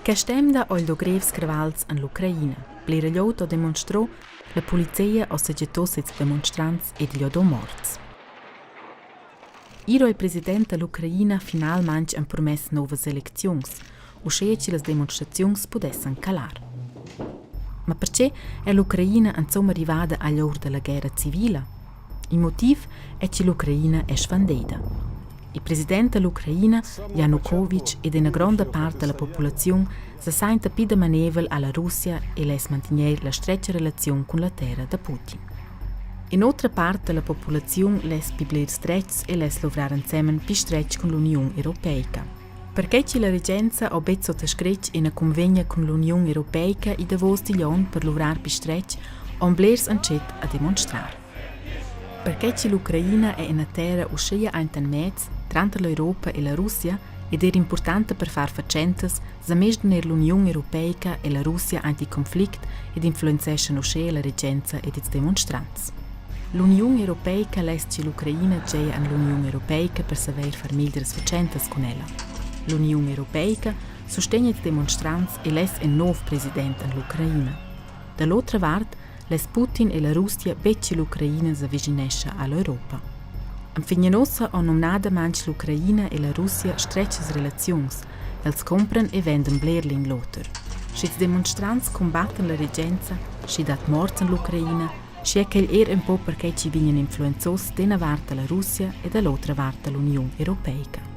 Quest'emda ho il do grevs cravals en l'Ucraina. Blera glieud ho demonstrò, la polizia ho sajetto sez demonstrants ed igl ho do morts. Ier ho il president da l'Ucraina finalmaing empromess nouvas elecziuns, uschea chi las demonstraziuns pudessan calar. Ma perche è l'Ucraina insomma rivada agl our da la guerra civila? Il motiv è che l'Ucraina è svandeda. Il president da l'Ucraina, Janukovic, ed ina gronda part da la populaziun sa sainta pli damanaivel a la Russia e less mantegnair la stretga relaziun cun la terra da Putin. In'otra part da la populaziun less pli blers dretgs e less luvrar ensemen pli stretg cun l'Uniun europeica. Perquai che la regenza ha betg suttascrit ina cunvegna cun l'Uniun europeica il davos digl onn per luvrar pli stretg, han blers antschet a demonstrar. Perquai che l'Ucraina è ina terra uschia ainten mez tranter l'Europa e la Russia ed er impurtanta per far fatschentas, sa mesdan er l'Uniun europeica e la Russia aint il conflict ed influenzeschan uschea la regenza ed ils demonstrants. L'Uniun europeica less che l'Ucraina giaja en l'Uniun europeica per saver far meglras fatschentas cun ella. L'Uniun europeica sustegna ils demonstrants e less in nov president en l'Ucraina. Da l'otra vart less Putin e la Russia betg che l'Ucraina s'avischinescha a l'Europa. Enfin ussa han numnadamain l'Ucraina e la Russia stretgas relaziuns. Els cumpran e vendan bler l'in l'auter. Sch'ils demonstrants cumbattan la regenza, sch'i dat morts en l'Ucraina, schi è quel er un po perquai chi vegnan influenzos d'üna vart da la Russia e da l'otra vart da l'Uniun europeica.